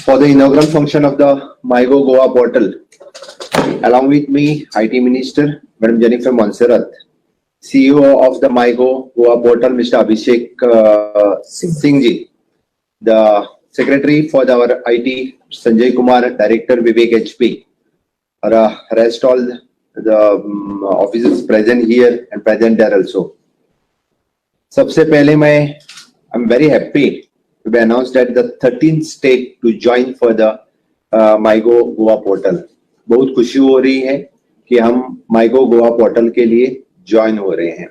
For the inaugural function of the MyGov Goa portal, along with me, IT Minister, Madam Jennifer Monserrate, CEO of the MyGov Goa portal, Mr. Abhishek Singh ji, the Secretary for our IT, Sanjay Kumar, Director Vivek HP, or rest all the officers present here and present there also. सबसे पहले मैं I am very happy to be announced that the 13th state to join for the MyGov Goa portal. बहुत खुशी हो रही है कि हम MyGov Goa portal K लिए join हो रहे हैं.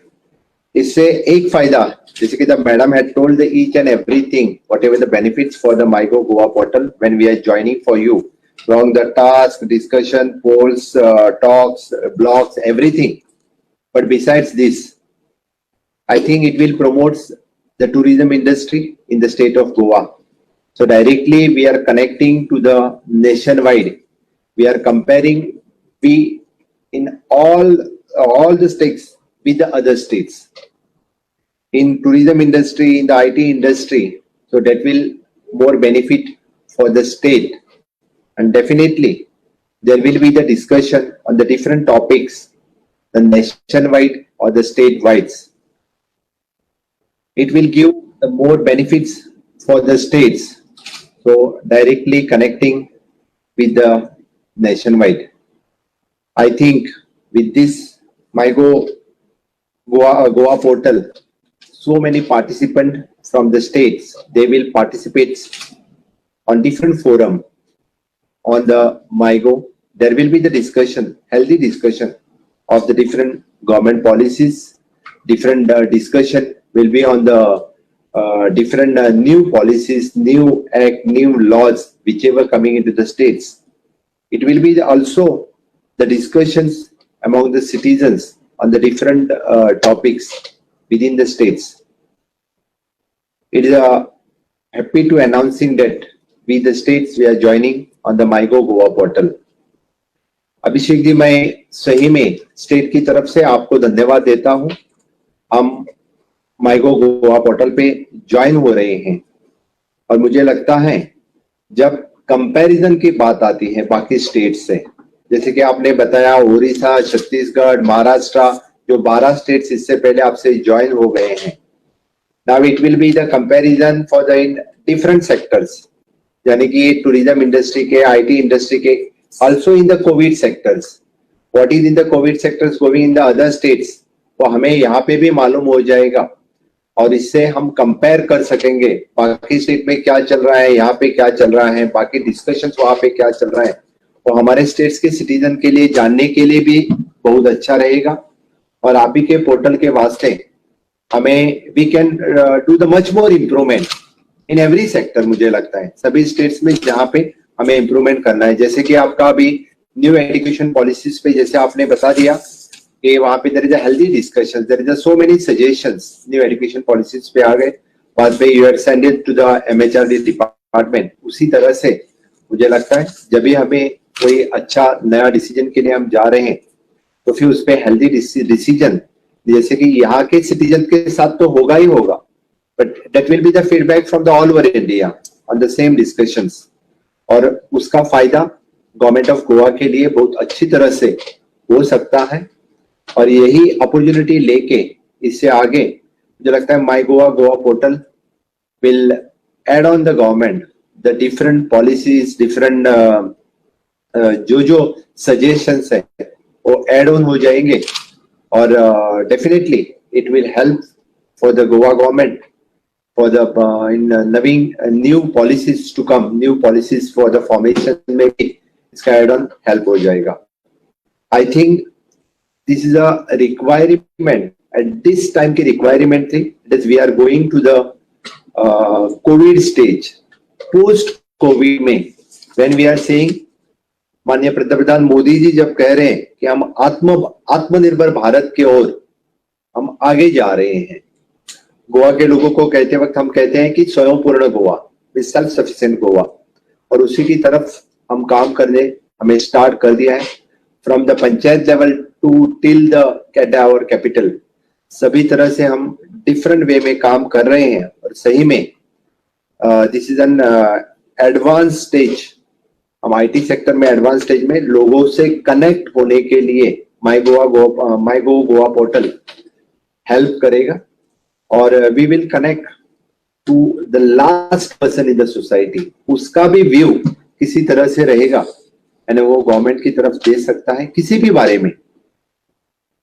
इससे एक फायदा, जैसे कि the madam had told the each and everything, whatever the benefits for the MyGov Goa portal when we are joining for you, from the task, discussion, polls, talks, blogs, everything. But besides this, I think it will promote the tourism industry in the state of Goa. So directly we are connecting to the nationwide. We are comparing we in all the states with the other states. In tourism industry, in the IT industry, so that will more benefit for the state. And definitely there will be the discussion on the different topics, the nationwide or the state-wide. It will give the more benefits for the states. So directly connecting with the nationwide. I think with this MyGov Goa portal, so many participants from the states, they will participate on different forum on the MyGov. There will be the discussion, healthy discussion of the different government policies, different discussion will be on the different new policies, new act, new laws, whichever coming into the states. It will be also the discussions among the citizens on the different topics within the states. It is happy to announcing that we, the states, we are joining on the MyGov Goa portal. Abhishek ji, मैं सही में state की तरफ से आपको धन्यवाद देता हूं. हम माईगोव गोवा पोर्टल पे ज्वाइन हो रहे हैं और मुझे लगता है जब कंपैरिजन की बात आती है बाकी स्टेट से, जैसे कि आपने बताया उड़ीसा, छत्तीसगढ़, महाराष्ट्र, जो 12 स्टेट्स इससे पहले आपसे ज्वाइन हो गए हैं. Now it will be the comparison for the in different sectors, यानी कि tourism industry K, IT industry K, also in the Covid sectors. What is in the Covid sectors going in the other states, वो हमें यहाँ pay भी मालूम हो जाएगा और इससे हम कंपेयर कर सकेंगे, बाकी स्टेट में क्या चल रहा है, यहाँ पे क्या चल रहा है, बाकी डिस्कशंस वहां पे क्या चल रहा है. वो हमारे स्टेट्स के सिटीजन के लिए जानने के लिए भी बहुत अच्छा रहेगा और आप ही के पोर्टल के वास्ते हमें we can do the much more improvement in every sector. मुझे लगता है सभी स्टेट्स में जहाँ पे हमें इम्प्रूवमेंट करना है, जैसे कि आपका अभी न्यू एजुकेशन पॉलिसीज पे जैसे आपने बता दिया कि वहां pay there is a healthy discussion, there is a so many suggestions new education policies पे आ गए, बाद में you are send it to the MHRD department. उसी तरह से मुझे लगता है जब भी हमें कोई अच्छा नया डिसीजन के लिए हम जा रहे हैं, तो फिर उस पर हेल्दी डिसीजन, जैसे कि यहाँ के सिटीजन के साथ तो होगा ही होगा, but that will be the feedback from the all over India on the same discussions और उसका फायदा गवर्नमेंट ऑफ गोवा के लिए बहुत अच्छी तरह से हो सकता है. और यही अपॉर्चुनिटी लेके इससे आगे मुझे लगता है MyGov Goa portal will add on the government the different policies, different जो जो सजेशंस है, वो एड ऑन हो जाएंगे और definitely it will help for the Goa government for the in knowing new policies to come, new policies for the formation में भी इसका add on help हो जाएगा. I think this is a requirement at this time की requirement Thi that we are going to the COVID stage. Post COVID में when we are saying, माननीय प्रधान मोदी जी जब कह रहे हैं कि हम आत्मनिर्भर भारत की ओर हम आगे जा रहे हैं, गोवा के लोगों को कहते वक्त हम कहते हैं कि स्वयंपूर्ण गोवा, सेल्फ सफिशिएंट गोवा और उसी की तरफ हम काम करने हमें स्टार्ट कर दिया है, from the panchayat level to till the our capital. सभी तरह से हम डिफरेंट वे में काम कर रहे हैं और सही में this is an advance stage, हम IT sector में एडवांस स्टेज में लोगों से कनेक्ट होने के लिए My Gov Goa portal help करेगा और we will connect to the last person in the society. उसका भी व्यू किसी तरह से रहेगा, यानी वो गवर्नमेंट की तरफ दे सकता है किसी भी बारे में,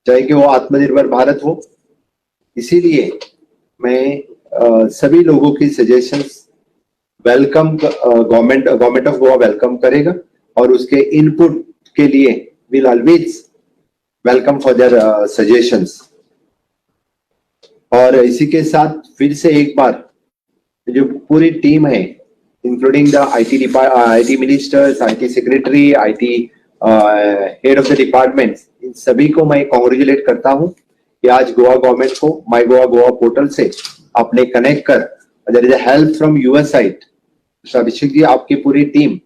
चाहे कि वो आत्मनिर्भर भारत हो। इसीलिए मैं सभी लोगों की suggestions welcome, government government of Goa welcome करेगा और उसके इनपुट के लिए will always welcome for their suggestions। और इसी के साथ फिर से एक बार जो पूरी टीम है, including the IT ministers, IT secretary, IT head of the department, in सभी को मैं कॉन्ग्रेचुलेट करता हूं कि आज गोवा गवर्नमेंट को माई गोवा गोवा पोर्टल से आपने कनेक्ट कर, there is help from your side, Abhishek ji, आपकी पूरी टीम,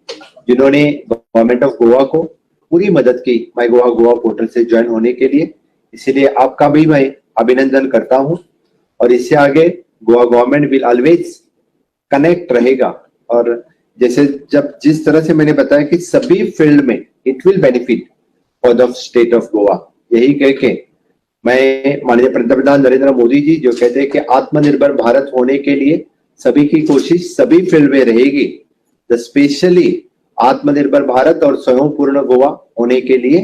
जिन्होंने गवर्नमेंट ऑफ गोवा को पूरी मदद की माई गोवा गोवा पोर्टल से ज्वाइन होने के लिए। इसीलिए आपका भी मैं अभिनंदन करता हूं और इससे आगे Goa government will always connect रहेगा और जैसे जब जिस तरह से मैंने बताया कि सभी फील्ड में it will benefit for the state of Goa। यही कह के मैं माननीय पंतप्रधान नरेंद्र मोदी जी जो कहते हैं कि आत्मनिर्भर भारत होने के लिए सभी की कोशिश सभी फील्ड में रहेगी, the specially आत्मनिर्भर भारत और स्वयंपूर्ण गोवा होने के लिए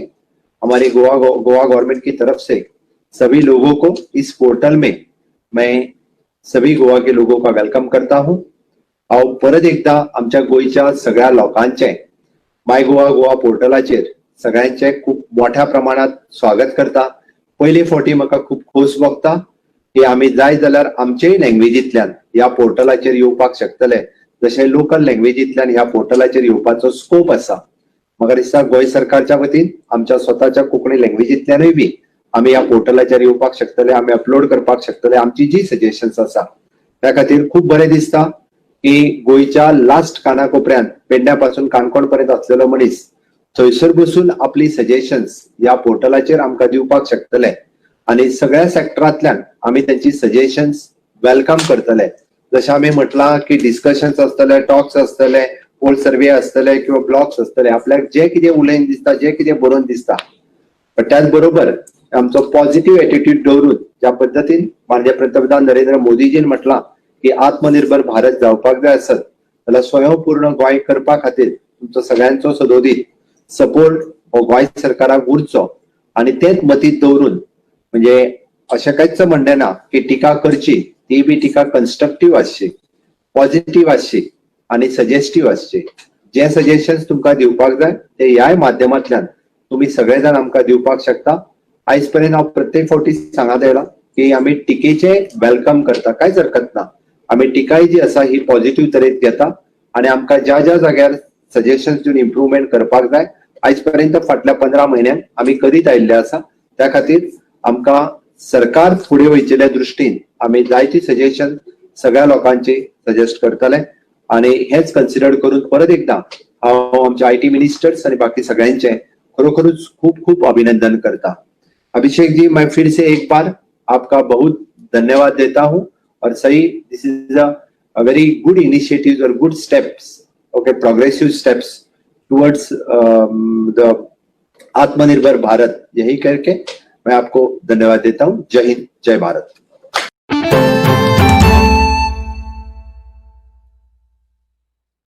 हमारी गोवा गोवा गवर्नमेंट की तरफ से सभी लोगों को इस पोर्टल में मैं सभी गोवा के लोगों का welcome करता हूं। हांव परत एकदा आमच्या गोंयच्या सगळ्या लोकांचे माय गोवा गोवा पोर्टलाचेर सगळ्यांचे खूप मोठ्या प्रमाणात स्वागत करता। पयले फावटी म्हाका खूब खोस भोगता की आमी जाय जाल्यार आमचेय लँग्वेजींतल्यान ह्या पोर्टलाचेर येवपाक शकतले, जशें लोकल लँग्वेजींतल्यान ह्या पोर्टलाचेर येवपाचो स्कोप आसा। म्हाका दिसता गोंय सरकारच्या वतीन आमच्या स्वताच्या कोंकणी लँग्वेजींतल्यानूय बी आमी ह्या पोर्टलाचेर येवपाक शकतले, आमी अपलोड करपाक शकतले आमची जी सजेशन्स आसा। त्या खातीर खूब बरें दिसता की गोंयच्या लास्ट कानाकोपऱ्यान, पेडण्या पासून काणकोण पर्यंत आसलेलो मनीस थंयसर बसून आपली सजेशन्स ह्या पोर्टलाचेर आमकां दिवपाक शकतले आनी सगळ्या सेक्टरांतल्यान आमी त्यांची सजेशन्स welcome करतले। जशें आमी म्हटलां की डिस्कशन्स आसतले, टॉक्स आसतले, पोल सर्वे आसतले किंवा ब्लॉग्स आसतले, आपल्याक जे कितें उलयन दिसता, जे कितें बरोवन दिसता, पण त्याच बरोबर आमचो पॉझिटिव्ह एटिट्यूड दवरून, ज्या पद्दतीन माननीय पंतप्रधान नरेंद्र मोदीजीन म्हटलां की आत्मनिर्भर भारत जावपाक जाय आसत जाल्यार स्वयंपूर्ण गोंय करपा खातीर तुमचो सगळ्यांचो सदोदीत सपोर्ट हो गोंय सरकाराक उरचो आणि तेच मतीत दवरून, म्हणजे अशें कांयच म्हणणें ना की टिका करची, ती बी टिका कन्स्ट्रक्टीव आसची, पॉझिटिव्ह आसची आणि सजेस्टीव आसची। जे सजेशन्स तुमकां दिवपाक जाय ते ह्याय माध्यमांतल्यान तुमी सगळे जाण आमकां दिवपाक शकता। आयज पर्यंत हांव प्रत्येक फावटी सांगत आयला की आमी टिकेचे welcome करता, कांयच हरकत ना। आमी टिकाय जी आसा ही पॉझिटिव्ह तरेन घेता आणि आमकां ज्या ज्या जाग्यार सजेशन्स दिवन इम्प्रुवमेंट करपाक जाय, आयज पर्यंत फाटल्या 15 म्हयन्यांक आमी करीत आयिल्ले आसा। त्या खातीर आमकां सरकार फुडें वयचेल्या दृश्टीन आमी जायती सजेशन सगळ्या लोकांची सजेस्ट करतले आणि हेच कन्सिडर करून परत एकदा हांव आमचे IT ministers आणि बाकी सगळ्यांचे खरोखरूच खूप खूप अभिनंदन करता। अभिषेक जी, मैं फिर से एक बार आपका बहुत धन्यवाद देता हूं और सही, this is a very good initiative Aur good steps, okay, progressive steps towards the आत्मनिर्भर भारत। यही करके मैं आपको धन्यवाद देता हूं। जय हिंद, जय भारत।